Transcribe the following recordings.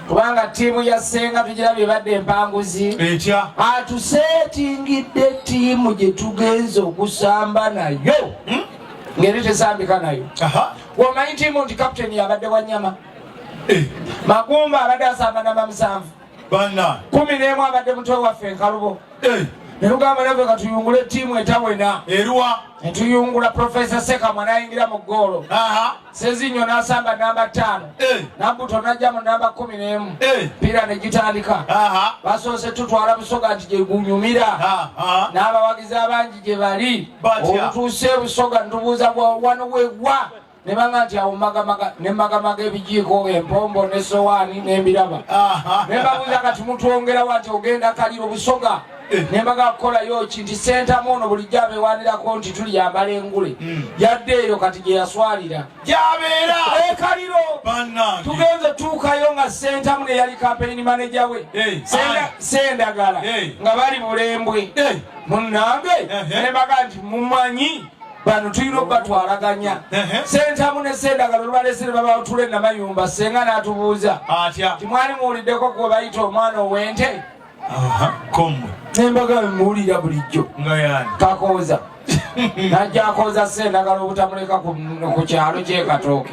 Kubanga ttiimu ya Ssenga tugirabye ebadde empanguzi. Etya? Atuseetingidde ttiimu gye tugenze okusamba nayo. Ngeri tesambika nayo. Omanyi ttiimu nti kapiteeni yabadde wa nnyama. Magumba abadde asamba namba 7. Banna. 11 abadde mutwe waffe Nkalubo. Ne tugamba naffe katuyungule ttiimu etawena. Eruwa? Ne tuyungula Profesa Ssekamwa n'ayingira mu ggoolo. Ssezinyo n'asamba namba 5. Nabuto n'ajja mu namba 11. Mpira ne gitandika. Basoose tutwala Busoga nti gye gunyumira. N'abawagizi abangi gye bali. Batya. Olutuuse Busoga ntubuuza wano weggwa. Ne banga nti awo magamaga, ne magamaga ebijiiko, empombo n'essowaani n'embiraba. Ne babuuza kati mutwongerawo nti ogenda Kaliro Busoga. Ne mbaga kukolayo ki nti Ssentamu ono bulijjo abeewaanirako nti tuliyambala engule. Yadde eyo kati gye yaswalira. Gy'abeera. Kaliro. Bannange. Tugenze tuukayo nga Ssentamu ne yali campaign manager we. Ssendagala. Nga bali Bulembwe. Munnange. Ne mbaga nti mumanyi bano tulina okubatwalaganya. Ssentamu ne Ssendagala olubaleese ne babatula e Namayumba, Ssenga n'atubuuza. Atya? Timwali muwuliddeko gwe bayita omwana ow'ente? Kommwe. Ne mbaga muwulira bulijjo. Nga yaani? Kakooza. N'ajja akooza Ssendagala obutamuleka ku kyalo ky'e Katooke.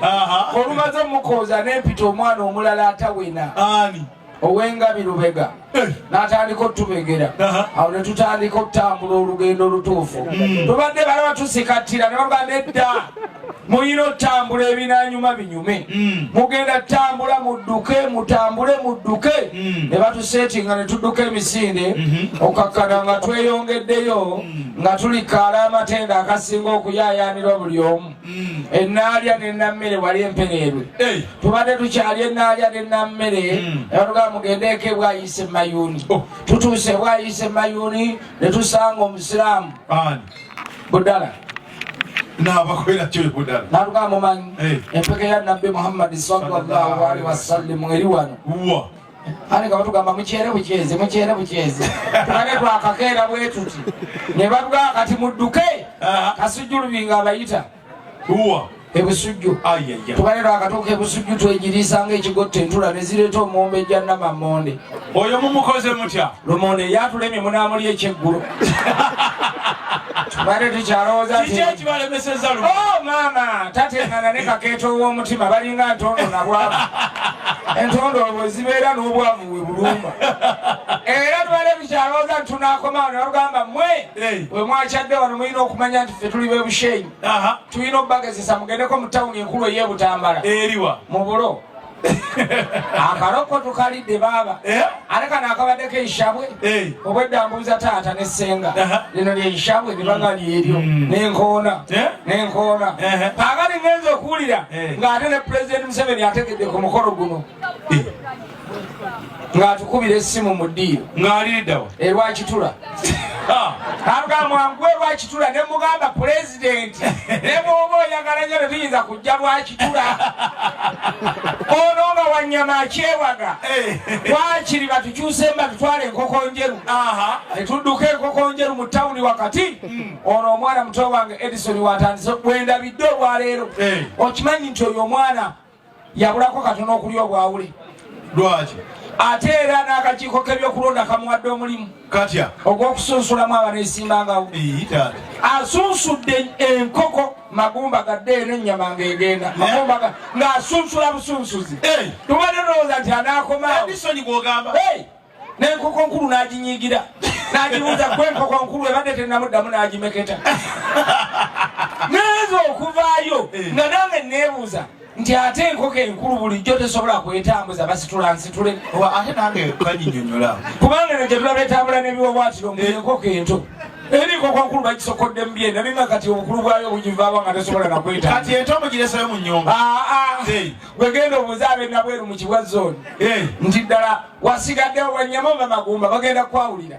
Olumaze mukooza n'empita omwana omulala atawena. Ani? Ow'engabi Lubega. N'atandika otubegera. Awo ne tutandika okutambula olugendo olutuufu. Tubadde balaba tusikattira ne bagamba nedda. Muyina otambula ebinaanyuma binyume. Mugenda tambula mudduke, mutambule mudduke. Ne batusetinga ne tudduka emisinde. Okakkana nga tweyongeddeyo, nga tuli kaala amatenda akasinga okuyaayaanirwa buli omu. Ennaalya n'ennammere wali empereerwe. Tubadde tukyali ennaalya n'ennammere, ne batugamba mugendeeko e Bwayise Mayuuni. Tutuuse e Bwayise Mayuuni ne tusanga Omusiraamu. Ani? Budala. N'abakolera kyo Budala. N'atugamba mumanyi, empeke ya Nabbi Muhammad sallallahu alaihi wasallam eri wano. Wa. Ate nga batugamba mukyere bukyezi, mukyere bukyezi. Tubadde twakakeera bwe tuti. Ne batugamba kati mudduke. Kasujju Lubinga abayita. Wa. Ebusujju. Ayaya. Tubadde twakatuuka ebusujju twegiriisa ng'ekigotta entula ne zireeta omuwombe gya Namammonde. Oyo mumukoze mutya? Lumonde yatulemye munaamuli ekyeggulo. Tubadde tukyalowooza nti Kiki ekibalemesezza lumonde? Oh, maama, tateŋŋana ne kakeeto ow'omutima balinga ntondo na bwavu. Entondo bwe zibeera n'obwavu bwe bulumba. Era tubadde tukyalowooza nti tunaakomawo ne batugamba mmwe, bwe mwakyadde wano mulina okumanya nti ffe tuli b'e Bushenyi. Tulina okubagezesa mugendeko mu tawuni enkulu ey'e Butambala. Eriwa? Mu Bulo. Akaloko tukalidde baaba. Ate kano akabaddeko eishabwe. Obwedda mbuuza taata ne ssenga. Lino lye ishabwe ne baga lyeryo. N'enkoona. N'enkoona. Kaakati ngenze okuwulira ng'ate ne Pulezidenti Museveni ategedde ku mukolo guno. Ng'atukubira essimu mu ddiiro. Ng'aliridda wa? E Lwakitula. Agamba mwangu e Lwakitula ne mugamba Pulezidenti ne bw'oba oyagala nnyo tetuyinza kujja Lwakitula. Ono nga Wanyama akyewaga. Waakiri batukyuse batutwale enkoko njeru. Ne tudduka enkoko njeru mu tawuni wakati. Ono omwana muto wange Edison watandise bwendabidde olwaleero. Okimanyi nti oyo omwana yabulako katono okulya obwawule. Lwaki? Ate era n'akakiiko k'ebyokulonda kamuwadde omulimu. Katya? Ogw'okusunsulamu abaneesimbangawo. Taata. Asunsudde enkoko magumba gadde eno ennyama ng'egenda. Magumba ng'asunsula busunsuzi. Tubadde tulowooza nti anaakomaawo. Edison gw'ogamba? N'enkoko nkulu n'aginyiigira. N'agibuuza gwe enkoko nkulu ebadde tennamuddamu n'agimeketa. Ngenze okuvaayo nga nange neebuuza nti ate enkoko enkulu bulijjo tesobola kwetambuza basitula nsitule. Oba ate nange kanyinyonnyola. Kubanga eno gye tulaba etambula n'ebiwaawaatiro mbu enkoko ento. Eri enkoko nkulu bagisokodde mu byenda naye nga kati obukulu bwayo bugivaawo nga tesobola na kwetambuza. Kati ento mugireseyo mu nnyumba. Gwe genda obuuze ab'e Nabweru mu Kibwa zone. Nti ddala wasigaddewo Wanyama oba Magumba bagenda kukwawulira.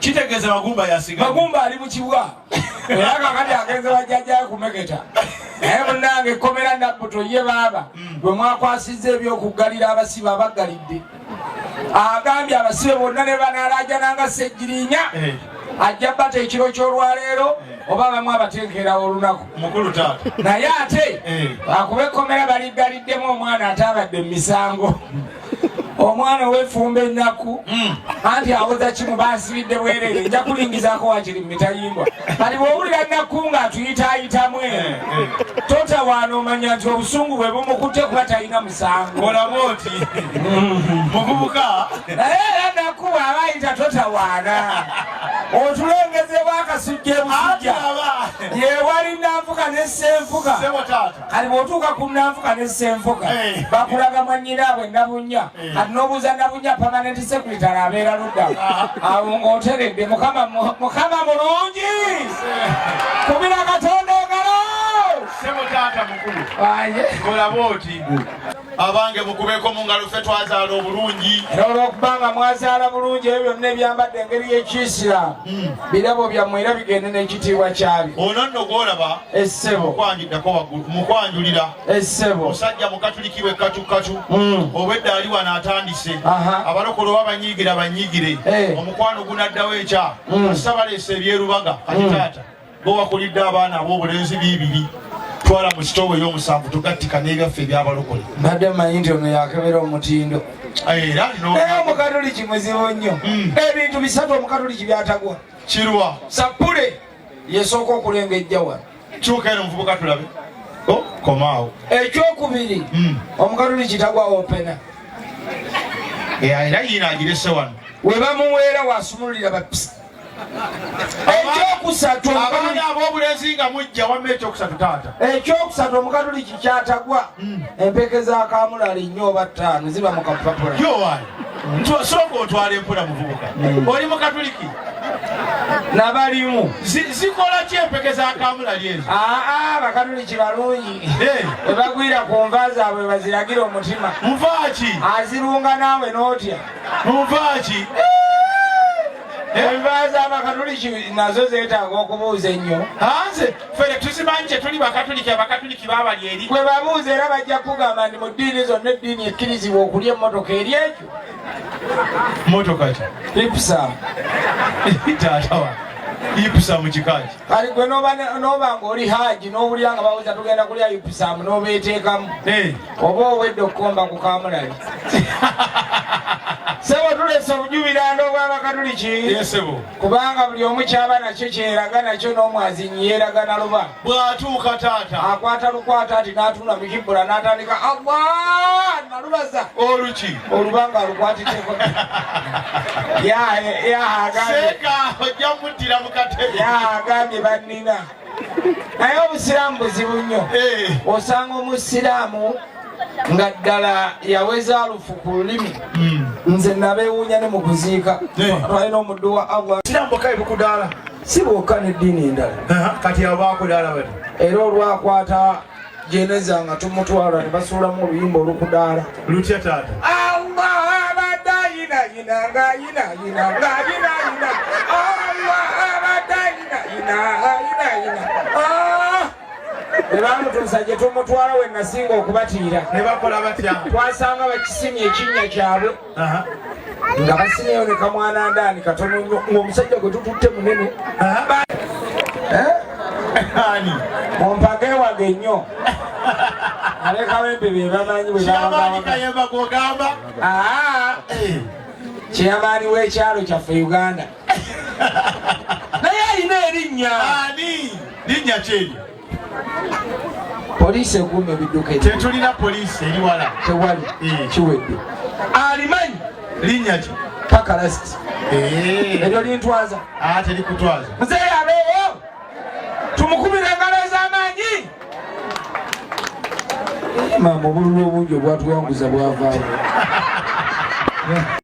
Kitegeeza Magumba yasigadde. Magumba ali mu Kibwa. Era kakati agenze bajjajjayo kumeketa. Naye munnange ekkomera Nabbuto ye baaba bwe mwakwasizza eby'okuggalira abasibe abaggalidde. Agambye abasibe bonna ne banaalaajananga Ssegirinya. Ajja bata ekiro ky'olwaleero oba abamu abateekeerawo olunaku. Mukulu taata. Naye ate akuba ekkomera baligaliddemu omwana ataabadde mu misango. Omwana ow'effumba ennaku anti awoza kimu bansibidde bwerere, nja kulingizaako wakiri mu mitayimbwa. Kati bw'owulira nnaku ng'atuyitaayitamu eno, totawaana, omanya nti obusungu bwe bumukutte kuba talina musango. Olaba oti muvubuka. Naye era nnaku bw'aba ayita totawaana, otulengezebwa akasujja ebusujja. Aba Yewali Nanfuka ne Ssenfuka. Sebo taata. Kati bw'otuuka ku Nanfuka ne Ssenfuka, bakulaga mwannyinaabwe Nabunya. Kati n'obuuza Nabunya, permanent secretary abeera ludda awo, ng'oteredde. Mukama Mukama mulungi, kubira Katonda engalo. Sebo taata mukulu. Aye. Olaba oti abange mukubeko mu ngalo, ffe twazaala obulungi. Era olwokubanga mwazaala bulungi, ebyo byonna ebyambadde engeri y'ekiyisiraamu birabo byammwe, era bigende n'ekitiibwa kyabyo. Ono nno gwolaba, Essebo. mukwanjuddako waggulu, mukwanjulira. Essebo. Musajja mukatuliki wekkatukatu. Obwedda ali wano atandise. Abalokole oba banyiigira banyiigire. Omukwano gunaddawo ekya sabaleesa ebyerubaga. Kati taata gwe wakulidde abaana ab'obulenzi bibiri, twala mu kitoowo ey'omusanvu, tugattika n'ebyaffe ebyabalokole. Mbadde mmanyi nti ono yakebera omutindo. Era Naye omukatuliki muzibu nnyo. Ebintu bisatu omukatuliki byatagwa. Kirwa? Sapule yesooka okulengejja wano. Kyuka eno muvubuka tulabe. Oh, komaawo. Ekyokubiri, omukatuliki tagwa opener. Era yiina agirese wano. We bamuweera wasumululira bapisi. Ekyokusatu, abaana ab'obulenzi nga mujja wamma. Ekyokusatu taata? Ekyokusatu omukatuliki kyatagwa, empeke za kamulali nnyo oba ttaano ziba mu kapapula. Yowaani, sooka otwala empola muvubuka. Oli mukatuliki? Nabalimu. Zikola ki empeke za kamulali ezo? Aa, abakatuliki balungi. Webagwira ku nva zaabwe baziragira omutima. Nvaaki? Azirunga naawe n'otya. Nvaaki? Enva z'abakatuliki nazo zeetaaga okubuuza ennyo. Anze fere tuzimanyi kye tuli bakatuliki. Abakatuliki babali eri. Gwe babuuza era bajja kugamba nti mu ddiini zonna eddiini ekkirizibwa okulya emmotoka eri ekyo. Motoka ki? Ipsum. Taata wa ipusa mu kikaki? Kali gwe n'oba n'oba ng'oli haji n'owulira nga babuuza tugenda kulya ipsum n'obeeteekamu, oba owedde okukomba ku kamulali. Sebo, tulese obujubirando obw'abakatuliki. Yesebo. Kubanga buli omu kyaba nakyo kyeraga nakyo, n'omwazinyi yeeraga na luba. Bw'atuuka taata akwata lukwata ati n'atunula mu kibbula n'atandika Allah nalubaza. Oluki? Olubanga alukwatiteko. Seeka ojja muddira mu katebe. Yagambye bannina. Naye obusiraamu buzibu nnyo. Osanga omusiraamu nga ddala yaweza alufu ku lulimi. Nze nabeewuunya ne mu kuziika twalina omuddu wa Allah. Siraamu bokka ebukudaala? Si bwokka, n'eddiini endala. Kati abo bakudaala bati? Era olwakwata jeneza nga tumutwala ne basuulamu oluyimba olukudaala. Lutya taata? Allah abadde ayinayina ng'ayinayina ng'ayinayina, Allah abadde ayinayina ayinayina. Ah! Ne bamutuusa gye tumutwala, we nasinga okubatiira. Ne bakola batya? Twasanga bakisimye ekinnya kyabwe, nga basimyeyo ne kamwana ndaani katono nnyo, ng'omusajja gwe tututte munene. Eh? Ani? Mumpage wage nnyo, alekawempe be bamanyi bwe Kyamaanyi. babagawaga. Kayemba gwogamba? Aa, kyeyamaani w'ekyalo kyaffe Uganda, naye alina erinnya. Ani? Linnya ki eryo? Poliisi ekuuma ebidduka eri. Tetulina poliisi eri wala. Tewali. Kiwedde, alimanyi. Linnya ki? Pakalasiti. Eryo lintwaza. Ah, terikutwaza. Muzeeyi abeewo, tumukubira engalo ez'amaanyi. Maama, obululu obungi obwatuwanguza bwavaawo.